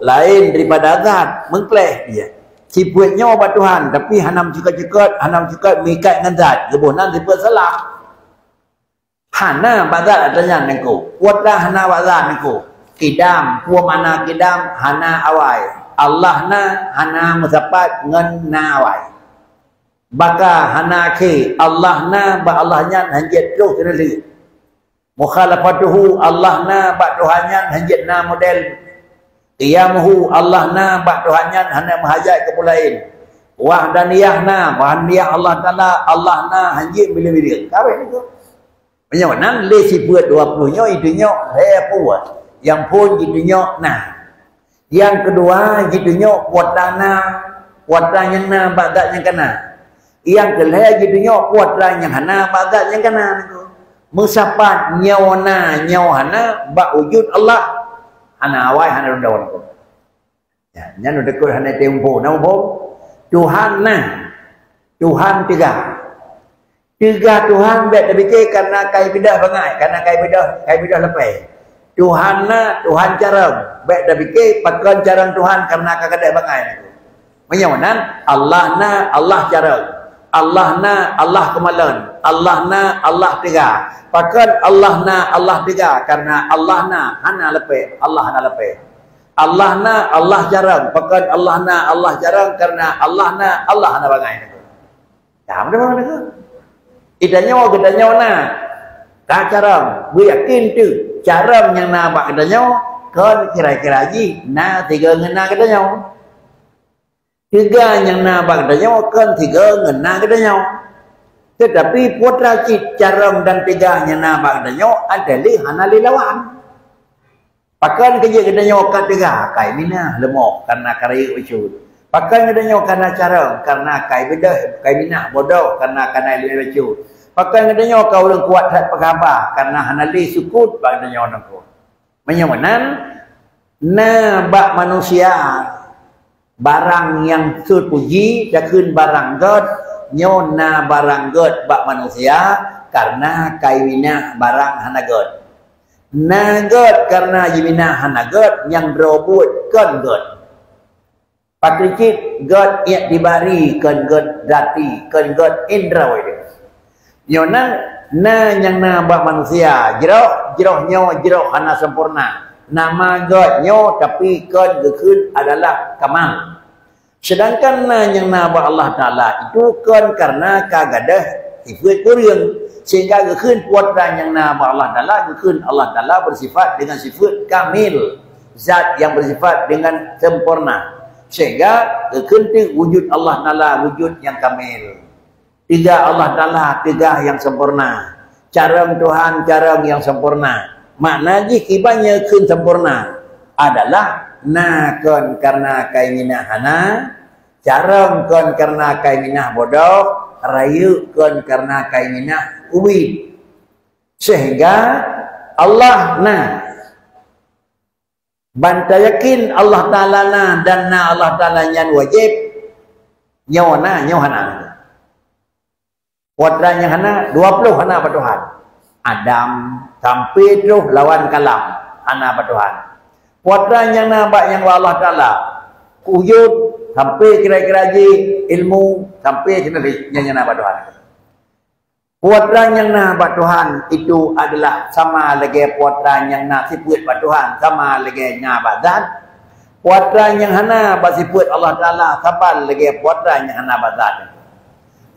laén daripada zat, meukleh dia. Sifat nyoe bak Tuhan, tapi hana meucukot-cukot, hana meucukot meuikat ngon zat. Geuboh nan sifat salah. Hana bak zat ata nyan nangku. Peue atra hana bak zat nangku. Kidam, peue makna kidam? Hana awai. Allah na, hana meusapat ngon na awai. Baka hana akhé, Allah na, bak Allah nyan hanjeuet troh keuneulheueh. Mukhalafatuhu, Allah na, bak Tuhan nyan hanjeuet na model. Qiyamuhu, Allah na, bak Tuhan nyan hana meuhajat keu peue laén. Wahdaniyah na, wahdaniyah Allah Taala, Allah na, hanjeuet milék-milék. Ka habéh nangku. Meunyoe nan lé sifeuet dua ploh nyoe jitunyok lhée peue nyang phon jitunyok na. Nyang keudua jitunyok peue atra na, peue atra nyang na bak zat nyang ka na. Nyang keulhée jitunyok peue atra nyang hana bak zat nyang ka na. Meusapat nyoe na nyoe hana bak wujud Allah. Hana awai hana rundong. Ya, nyan udeukeue hana teumpô, na umpô. Tuhan na. Tuhan teuga. Teuga Tuhan bék tapike karena kai beudôh bangai, karena kai beudôh, kai beudôh leupée. Tuhan na, Tuhan carông. Bék tapike pakon carông Tuhan karena ka gadôh bangai. Meunyoe nan, Allah na, Allah carông. Allah na, Allah keumalon. Allah na, Allah teuga. Pakon Allah na, Allah teuga? Karena Allah na, hana leupée, Allah hana leupée. Allah na, Allah carông. Pakon Allah na, Allah carông? Karena Allah na, Allah hana bangai. Ka meudeungoe nangku. Geutanyoe, geutanyoe na. Ka carông, beuyakén teuk carông nyang na bak geutanyoe kon kira-kira jih na sigoe ngon na geutanyoe. Teuga nyang na bak geutanyoe kon sigoe ngon na geutanyoe. Teutapi peue atra cit carông dan teuga nyang na bak geutanyoe adalah hana lé lawan. Pakon keu jeuet geutanyoe ka teuga? Kai minah leumoh karena ka rayeuk bacut. Pakon geutanyoe ka na carông karena kai beudôh, kai minah bodoh karena ka na ileumèe bacut. Pakon geutanyoe ka ureueng kuat that peuhaba karena hana lé sukut bak geutanyoe nangku. Meunyoe meunan, na bak manusia barang nyang teupuji, takheun barang gét, nyoe na barang gét bak manusia karena kai minah barang hana gét. Na gét karena jiminah hana gét, nyang droe buet kon gét. Pakri cit gét iktibari kon gét zati, kon gét indrawai. Nyoe nan na nyang na bak manusia, jroh, jroh nyoe jroh hana sempurna. Nama gét nyoe tapi kon geukheun adalah kamal. Sedangkan na nyang na bak Allah Taala itu kon karena ka gadôh sifeuet ureueng, sehingga geukheun peue atra nyang na bak Allah Taala, geukheun Allah Taala bersifat dengan sifeuet kamil, zat yang bersifat dengan sempurna. Sehingga geukheun teuk wujud Allah Taala wujud nyang kamil. Teuga Allah Taala teuga nyang sempurna. Carông Tuhan carông nyang sempurna. Makna jih kiban nyang kheun sempurna adalah na kon karena kai minah hana, carông kon karena kai minah bodoh, rayeuk kon karena kai minah ubit. Sehingga Allah na. Ban tayakin Allah Taala na dan na Allah Taala nyan wajéb, nyoe na, nyoe hana. Peue atra nyang hana, dua ploh hana bak Tuhan. Adam sampai troh lawan kalam hana bak Tuhan. Peue atra nyang na bak nyang bak Allah Taala, wujud sampai kira-kira jih ilmu sampai sinoe nyang, nyang na bak Tuhan. Peue atra nyang na bak Tuhan itu adalah sama lagée peue atra nyang na sifeuet bak Tuhan, sama lagée na bak zat. Peue atra nyang hana bak sifeuet Allah Taala, sama lagée peue atra nyang hana bak zat.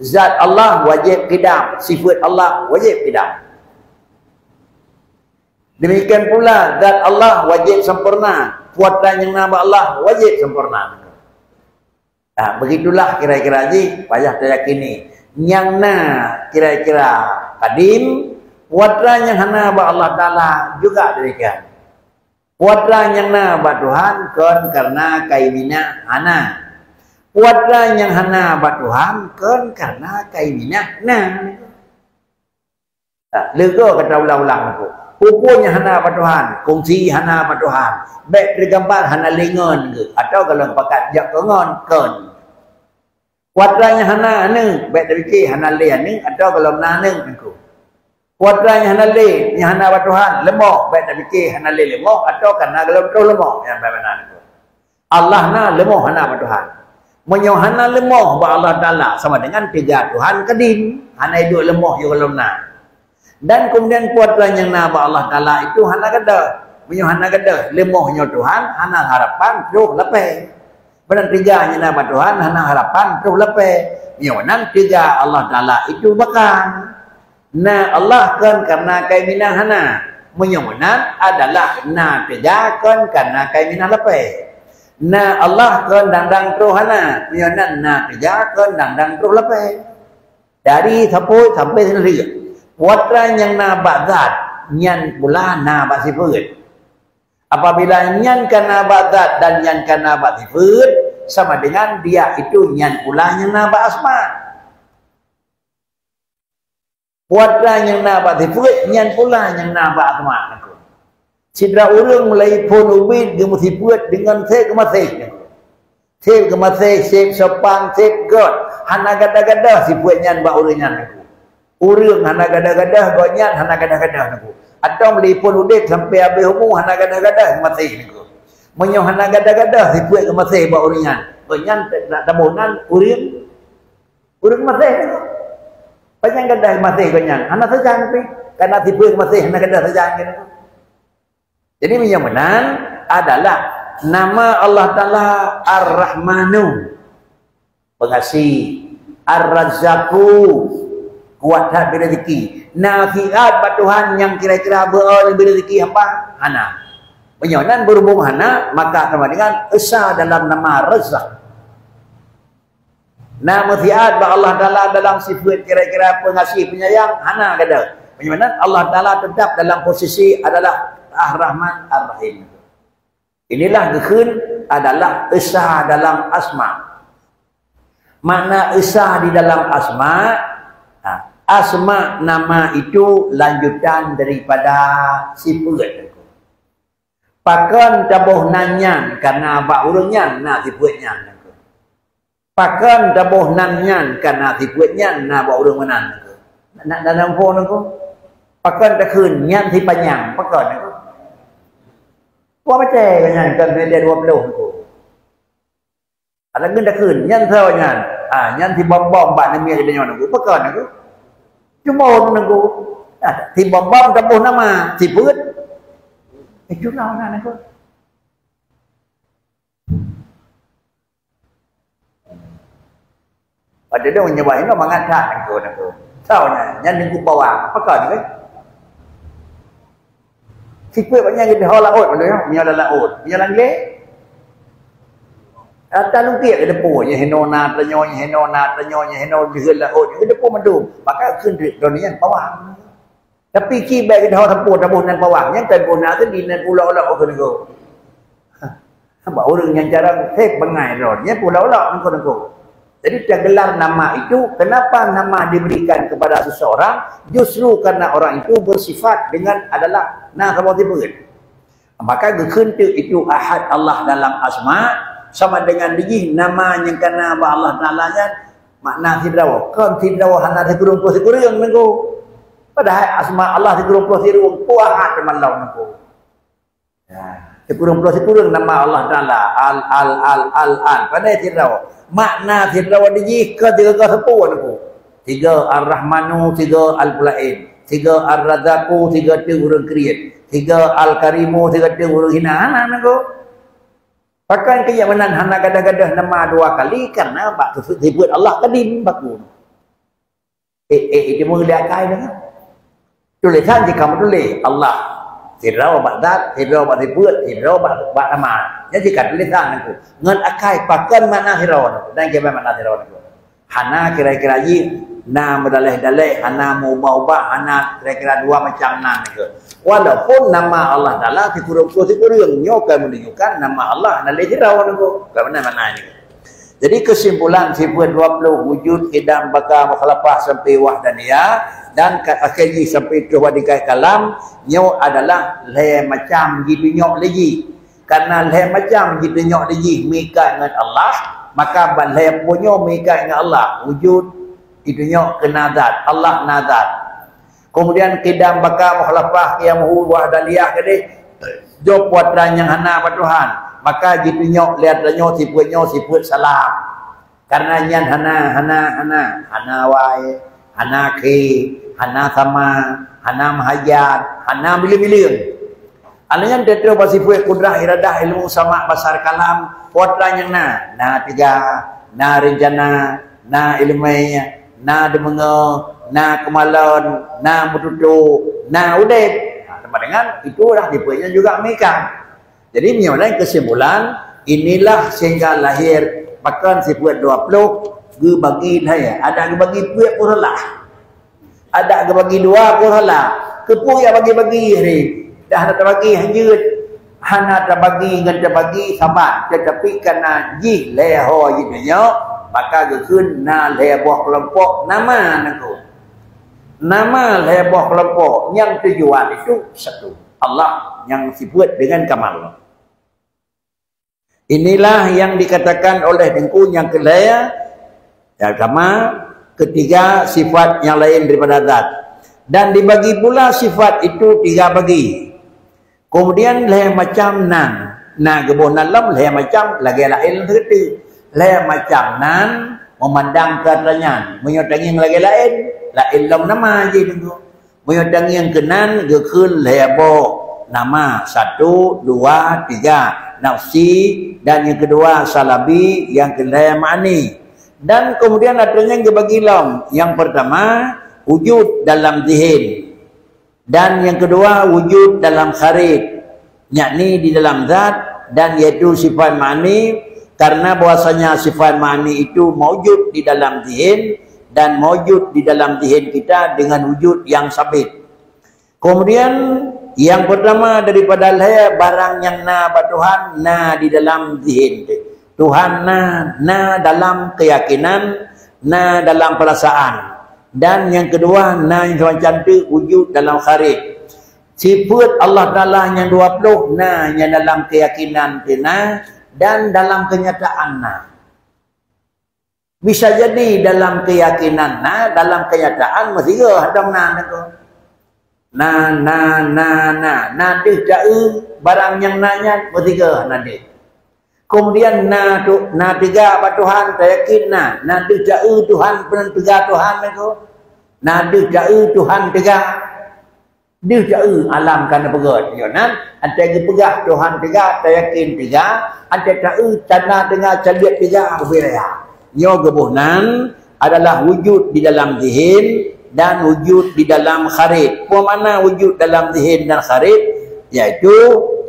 Zat Allah wajéb kidam, sifeuet Allah wajéb kidam. Demikian pula zat Allah wajéb sempurna, peue atra nyang na bak Allah wajéb sempurna. Nah, begitulah kira-kira jih payah tayakini. Nyang na kira-kira kadim, peue atra nyang hana bak Allah Taala juga demikian. Peue atra nyang na bak Tuhan kon karena kai minah hana. Peue atra nyang hana bak Tuhan kon karena kai minah na. Leugo gata ulang-ulang nangku. Peue-peue nyang hana bak Tuhan, kongsi hana bak Tuhan. Bék teugambar hana lé ngon geuh, atawa golom pakat jak keu ngon kon. Kuatra nyang hana aneuk, bèk tapike hana lé aneuk atawa gohlom na aneuk nangku. Kuatra nyang hana lé, nyang hana bak Tuhan, leumoh, bèk tapike hana lé leumoh atawa kana gohlom troh leumoh, nyang bak meunan nangku. Allah na, leumoh hana bak Tuhan. Meunyoe hana leumoh bak Allah Taala, sama dengan teuga Tuhan kadim, hana iduek leumoh yoh gohlom na. Dan keumudian kuatra nyang na bak Allah Taala itu hana gadôh. Meunyoe hana gadôh, leumoh nyoe Tuhan, hana harapan troh lapée. Meunan teuga nyang na bak Tuhan, hana harapan troh lapée. Meunyoe meunan teuga Allah Taala itu bakan. Na Allah kon kareuna keuminang hana. Meunyoe meunan adalah na teuga kon kareuna keuminang lapée. Na Allah kon dang-dang troh hana. Meunyoe nan na teuga kon dang-dang troh lapée. Dari saput sampai sineuk. Kuatra nyang na bak zat, nyan pula na bak sifeuet. Apabila nyan ka na bak zat dan nyan ka na bak sifeuet, sama dengan dia itu nyan pula nyang na bak asma. Kuatra nyang na bak sifeuet, nyan pula nyang na bak asma. Sidroe ureuëng mulai phon ubit geumeusifeuet deungon sép geumaséh. Sép geumaséh, sép sopan, sép göt. Hana gadôh-gadôh sifeuet nyan bak ureuëng nyan. Ureuëng hana gadôh-gadôh, gobnyan hana gadôh-gadôh nangku. Atau mulai phon udeb sampai habéh umu hana gadôh-gadôh geumaséh nangku. Meunyoe hana gadôh-gadôh sifeuet geumaséh bak ureuëng nyan, gobnyan tak taboh nan ureuëng, ureuëng maséh nangku. Panyang gadôh maséh gobnyan, hana sajan pih. Karena sifeuet geumaséh hana gadôh sajan nangku. Jadi, meunyoe meunan adalah nama Allah Taala Ar-Rahmanu, pengasih, Ar-Razzaqu, kuat that bri rezeki. Na siat bak Tuhan nyang kira-kira beu bri rezeki hamba? Hana. Meunyoe nan berhubung hana, maka sama dengan esa dalam nama Razzaq. Na meusiat bak Allah Taala dalam sifeuet kira-kira pengasih penyayang? Hana gadôh. Meunyoe meunan Allah Taala tetap dalam posisi adalah Ar-Rahman Ar-Rahim. Inilah geukheun adalah esa dalam asma. Makna esa di dalam asma, ha, asma nama itu lanjutan daripada sifeuet. Pakon taboh nan nyan, karena bak ureuëng nyan na sifeuet nyan. Pakon taboh nan nyan, karena sifeuet nyan na bak ureuëng meunan. Nak, nak, nak nampak nangku? Pakon takheun nyan sipanyang, pakon nangku? Buat macam nyan kan meter dua puluh nangku. Ada gen takheun, nyan soe nyan? Ah, nyan sibom-bom bak neumie geutanyoe nangku. Pakon nangku? Cuma nangku. Ah, sibom-bom taboh nama, sifeuet. Itulah nangku. Padahai dong nyoe bah inoe mangat that nangku, nangku. Soe nyan, nyan nangku bawang. Pakon ke? Sifeuet banyak di ho laôt, betul ya? Meunyoe lam laôt. Meunyoe lam glé. Rata lungkiek ke depo, nyan hino na tanyoe, nyan hino na tanyoe, nyan hino di laôt, ke depo mandum. Maka kheun duit dunia bawang. Tapi kiban geutanyoe sapeue taboh nan bawang, nyan kan guna tadi nan ulok-ulok keu nangku. Bak ureuëng nyang carông sép bangai droe, nyan ulok-ulok nangku-nangku. Jadi tergelar nama itu, kenapa nama diberikan kepada seseorang, justru karena orang itu bersifat dengan adalah na saboh sifeuet. Maka geukheun teuk itu Ahad Allah dalam asma, sama dengan dijih nama nyang kana bak Allah Taala nyan makna sidroe. Kon sidroe hana sikureueng ploh sikureueng nangku. Padahai asma Allah sikureueng ploh sikureueng, peue Ahad teuma lom nangku. Ya, sikureueng ploh sikureueng nama Allah Taala. Al, Al, Al, Al, Al. Padahai sidroe. Makna sidroe dijih kon sigoe sapeue nangku. Sigoe Ar-Rahmanu, sigoe Al-Mulaim. Sigoe Ar-Razzaqu, sigoe teuk ureuëng kriet. Sigoe Al-Karimu, sigoe teuk ureuëng hina. Hana nangku. Pakon keu nyang meunan hana gadôh-gadôh nama dua kali, karena bak sifeuet Allah kadim baku. Eh, eh, itu meudah kai dengan. Tulisan jika meutuléh Allah. Sidroe bak zat, sidroe bak sifeuet, sidroe bak, bak nama. Nyan jika tulisan nangku. Ngon akai pakon makna sidroe nangku. Dan kiban makna sidroe nangku. Hana kira-kira jih na meudaleh-daleh, hana meubah-ubah, hana kira-kira dua macam nan ke. Walaupun nama Allah Taala sikureueng ploh sikureueng, nyoe ka menunjukkan nama Allah hana lé sidroe nangku. Ka meunan makna nyoe. Jadi kesimpulan sifeuet dua ploh, wujud, qidam, baqa, mukhalafah sampai wahdaniyah dan ka akhé jih sampai troh bak tingkat kalam, nyoe adalah lhée macam jitunyok lé jih. Karena lhée macam jitunyok lé jih meuikat ngon Allah, Maka ban lhèe peue nyoe meuikat ngon Allah, wujud, itu nyoe keu na zat, Allah na zat. Kemudian qidam, baqa, mukhalafah, qiyamuhu, wahdaniyah keudeh, jok peue atra nyang hana bak Tuhan, maka jitunyok lé atra nyoe sifeuet nyoe sifeuet salam. Karena nyan hana, hana, hana, hana awai, hana akhé, hana sama, hana meuhajat, hana miléng-miléng. Alèh nyan teutroh bak sifeuet kudrah, iradah, ilmu, sama, basar, kalam, peue atra nyang na, na teuga, na reuncana, na ileumèe, na deumeungoe, na keumalon, na meututoe, na udép. Nah, sama dengan itulah sifeuet nyan juga meuikat. Jadi, meunyoe lé keusimpulan, inilah sehingga lahir pakon sifeuet dua ploh geubagi lhèe. Adak geubagi peuet pun salah. Adak geubagi dua pun salah. Keupeue jak bagi-bagi hari? Dah hana tabagi hanjeuet. Hana tabagi ngon tabagi saban, tetapi karena jih lhèe ho jih nyoe, maka geukheun na lhèe boh keulompok nama nangku. Nama lhèe boh keulompok nyang tujuan itu satu. Allah nyang sifeuet dengan kamal. Inilah yang dikatakan oleh Teungku nyang keulhèe, ya, sama, ketiga sifat yang lain daripada zat. Dan dibagi pula sifat itu tiga bagi. Kemudian lhèe macam nan, na geuboh nan lom lhèe macam lagèe laén teukeute. Lhèe macam nan memandang keu atra nyan, meunyoe tangieng lagèe laén, laén lom nama jih Teungku. Meunyoe tangieng keunan geukheun lhèe boh nama, satu, dua, tiga, nafsi, dan nyang keudua salabi, nyang keulhèe ma'ani. Dan keumudian atra nyan geubagi lom, nyang peurtama wujud dalam zihin, dan nyang keudua wujud dalam kharij, yakni di dalam zat, dan yaitu sifat ma'ani, karena bahwasanya sifat ma'ani itu maujud di dalam zihin dan maujud di dalam zihin kita dengan wujud yang sabit. Kemudian, yang pertama daripada lhèe barang nyang na bak Tuhan, na di dalam zihin. Tuhan na, na dalam keyakinan, na dalam perasaan. Dan yang kedua, na nyang macam tu wujud dalam kharij. Sifat Allah Taala nyang dua ploh na nyang dalam keyakinan teu na dan dalam kenyataan na. Bisa jadi dalam keyakinan na, dalam kenyataan meusigoe dong na nangku. Na, na, na, na, na deuh taeu barang nyang na nyan meusigoe na deuh. Kemudian na tu, na teuga bak Tuhan, tayakin na, na deuh taeu Tuhan, peunan teuga Tuhan nangku. Na deuh taeu Tuhan teuga. Deuh taeu alam ka neupeugöt. Nyoe nan, antai geupeugah Tuhan teuga, tayakin teuga, antai taeu tanda teuga, caliet teuga, ubé raya. Nyoe geuboh nan adalah wujud di dalam zihin dan wujud di dalam kharij. Peue makna wujud dalam zihin dan kharij? Yaitu,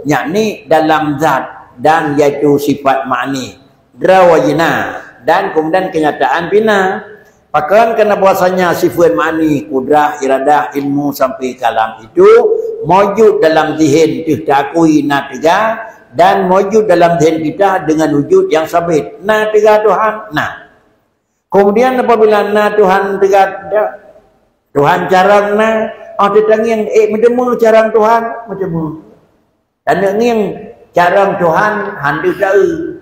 yakni dalam zat dan yaitu sifat ma'ani. Droe jih na, dan kemudian kenyataan pih na. Pakon? Karena bahwasanya sifat ma'ani, kudrah, iradah, ilmu sampai kalam itu maujud dalam zihin teuh taakui na teuga, dan maujud dalam zihin kita dengan wujud yang sabit. Na teuga Tuhan? Na. Kemudian apabila na Tuhan teuga, Tuhan carông na, oh, teutangieng, eh, meuteumé carông Tuhan? Meuteumé. Taneungieng carông Tuhan, han deuh taeu.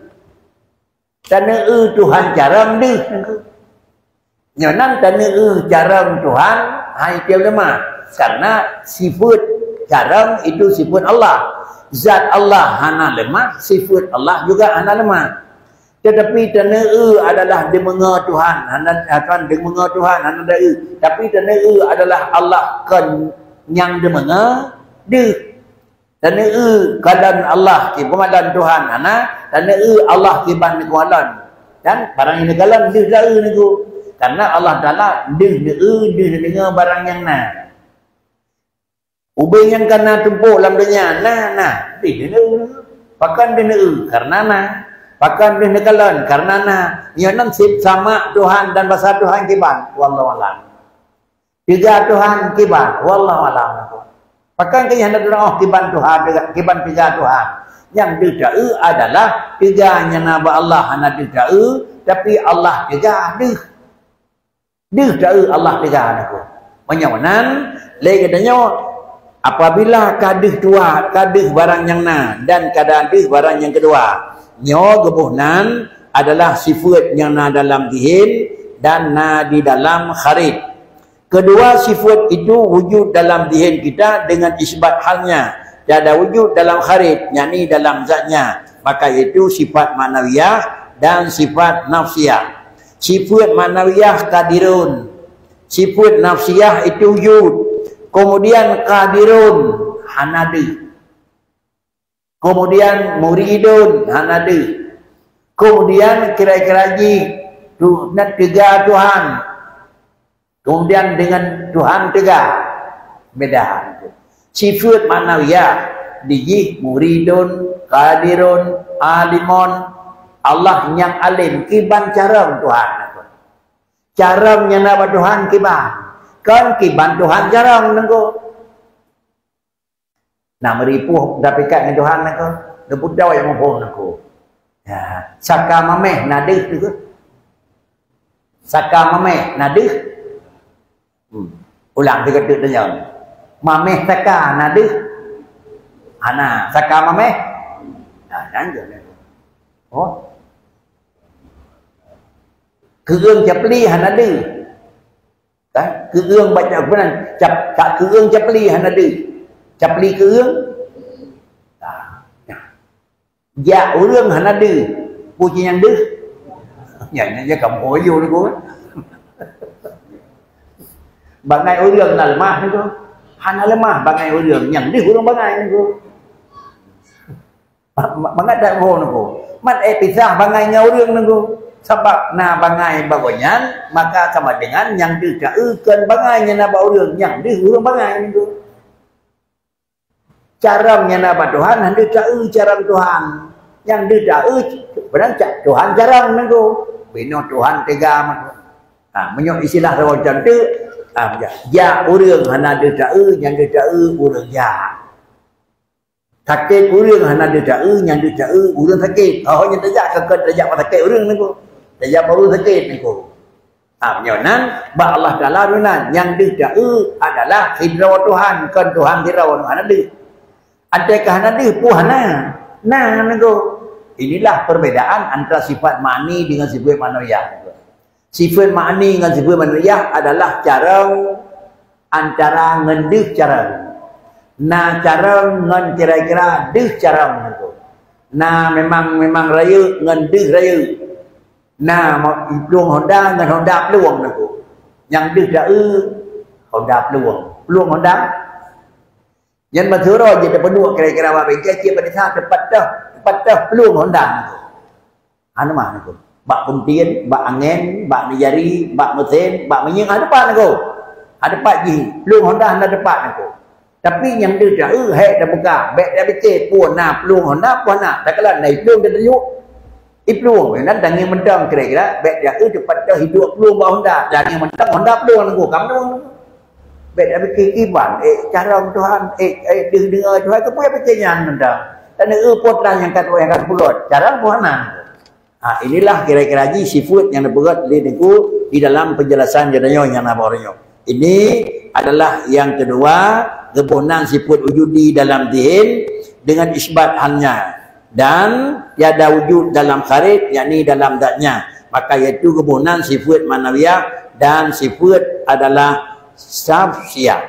Taneue Tuhan carông deuh. Nyoe nan taneue carông Tuhan, hai tem leumah. Karena sifat carông itu sifat Allah. Zat Allah hana leumah, sifat Allah juga hana leumah. Tetapi taneue adalah deumeungoe Tuhan, hana, kan, deumeungoe Tuhan, hana deuh. Tapi taneue adalah Allah kon nyang deumeungoe deuh. Taneue kalon Allah, ki peumalon Tuhan hana, taneue Allah kiban neukalon. Dan barang nyang neukalon deuh taeu nangku. Karena Allah Taala deuh neueu, deuh neudeungoe barang nyang na. Ubé nyang ka na tumpôk lam donya, na, na, deuh neueu. Pakon deuh neueu? Karena na. Pakon deuh neukalon? Karena na. Nyoe nan sit sama Tuhan dan basa Tuhan kiban. Wallahu a'lam. Teuga Tuhan kiban, wallahu a'lam. Pakon keu nyan hana teudoh kiban Tuhan teuga, kiban teuga Tuhan. Nyang deuh taeu adalah teuga nyang na bak Allah hana deuh taeu, tapi Allah teuga deuh. Deuh taeu Allah teuga nangku. Meunyoe nan, lé geutanyoe, apabila ka deuh tuha, ka deuh barang nyang na dan ka deuh barang nyang keudua, nyoe geuboh nan adalah sifat nyang na dalam zihin dan na di dalam kharij. Kedua sifat itu wujud dalam zihin kita dengan isbat halnya. Tiada wujud dalam kharij, yakni dalam zatnya. Maka yaitu sifat ma'nawiyah dan sifat nafsiyah. Sifat ma'nawiyah qadirun. Sifat nafsiyah itu wujud. Kemudian qadirun, hana deuh. Kemudian muridun, hana deuh. Kemudian kira-kira jih tu, na teuga Tuhan. Kemudian dengan Tuhan teuga. Beda. Sifat ma'nawiyah, dijih muridun, qadirun, alimun. Allah nyang alim, kiban carông Tuhan. Carông nyang na bak Tuhan kiban. Kon kiban Tuhan carông nengko. Nah, meuripuh tapikat ngon Tuhan nengko. Leubeh dawai muphom nengko. Ya, saka mameh na deuh tu ke? Saka mameh na deuh? Hmm. Ulang tiga tu tanya. Mameh saka na deuh? Hana, saka mameh? Nah, nyan je. Oh. Keueung capli hana deuh. Kan? Keueung baca Quran, cap, ka keueung capli hana deuh. Capli keueung. Nah. Jak ureueng hana deuh. Peue nyang deuh? Nyan, nyan je kamoe yue nengko. Bangai ureueng na leumah nengko. Hana leumah bangai ureueng, nyang deuh ureueng bangai nengko. Ma-, ma-, mangat that goe nengko. Mat eh pisah bangai ngon ureueng nengko. Sabab na bangai bagoe nyan, maka sama dengan nyang deuh taeu kon bangai nyang na bak ureueng, nyang deuh ureueng bangai nengko. Carông nyang na bak Tuhan, hana deuh taeu carông Tuhan. Nyang deuh taeu, padahai ca-, Tuhan carông nengko. Binoe Tuhan teuga meunan. Ha, meunyoe istilah lawang cantik, ha, jak, jak ureueng hana deuh taeu, nyang deuh taeu ureueng jak. Sakét ureueng hana deuh taeu, nyang deuh taeu ureueng sakét. Oh, nyang tajak, ka, ka tajak bak sakét ureueng nengko. Tajak bak ureueng sakét nengko. Ha, meunyoe nan, bak Allah Taala meunan, nyang deuh taeu adalah sidroe Tuhan, kon Tuhan sidroe hana deuh. Até ka hana deuh, peue hana? Na nengko. Inilah perbedaan antara sifat ma'ani dengan sifat ma'nawiyah. Sifat ma'ani ngon sifat ma'nawiyah adalah carông antara ngon deuh carông. Na carông ngon kira-kira deuh carông nengko. Na memang, memang rayeuk ngon deuh rayeuk. Na mo-, plueng honda ngon honda plueng nengko. Nyang deuh taeu honda plueng. Plueng honda. Nyan meusyeuroe jih teupeuduek kira-kira bak bengke cit bak desa teupat teuh, teupat teuh plueng honda nengko. Hana mah nengko. Bak peuntin, bak angén, bak neujari, bak meusén, bak minyeuk, hana teupat nengko. Hana teupat jih, plueng honda hana teupat nengko. Tapi nyang deuh taeu, hék tabuka, bék tapiké, peue na plueng honda, peue hana, takalon na iplueng teutunyok. Iplueng, nyan tangieng mantong kira-kira, bék taeu teupat teuh hiduek plueng bak honda, tangieng mantong honda plueng nengko, ka plueng nengko. Bék tapiké kiban, eh, carông Tuhan, eh, eh, deuh deungoe Tuhan, keupeue piké nyan mantong. Taneuk eu peue trang nyang ka tuwoe nyang ka teupeugöt, carông Tuhan na. Ha, inilah kira-kira jih sifat nyang neupeugöt lé Teungku di dalam penjelasan geutanyoe nyang na baroe nyoe. Ini adalah yang kedua, geuboh nan sifat wujud di dalam zihin dengan isbat halnya dan tiada wujud dalam kharij, yakni dalam zatnya. Maka yaitu geuboh nan sifat ma'nawiyah dan sifat adalah nafsiyah.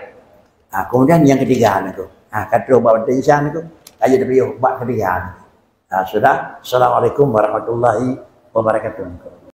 Ha, kemudian yang ketiga nengko. Ha, ka troh bak batang insan nengko. Ayo tapiôh bak ketiga nengko. Ha, sudah. Assalamualaikum warahmatullahi wabarakatuh.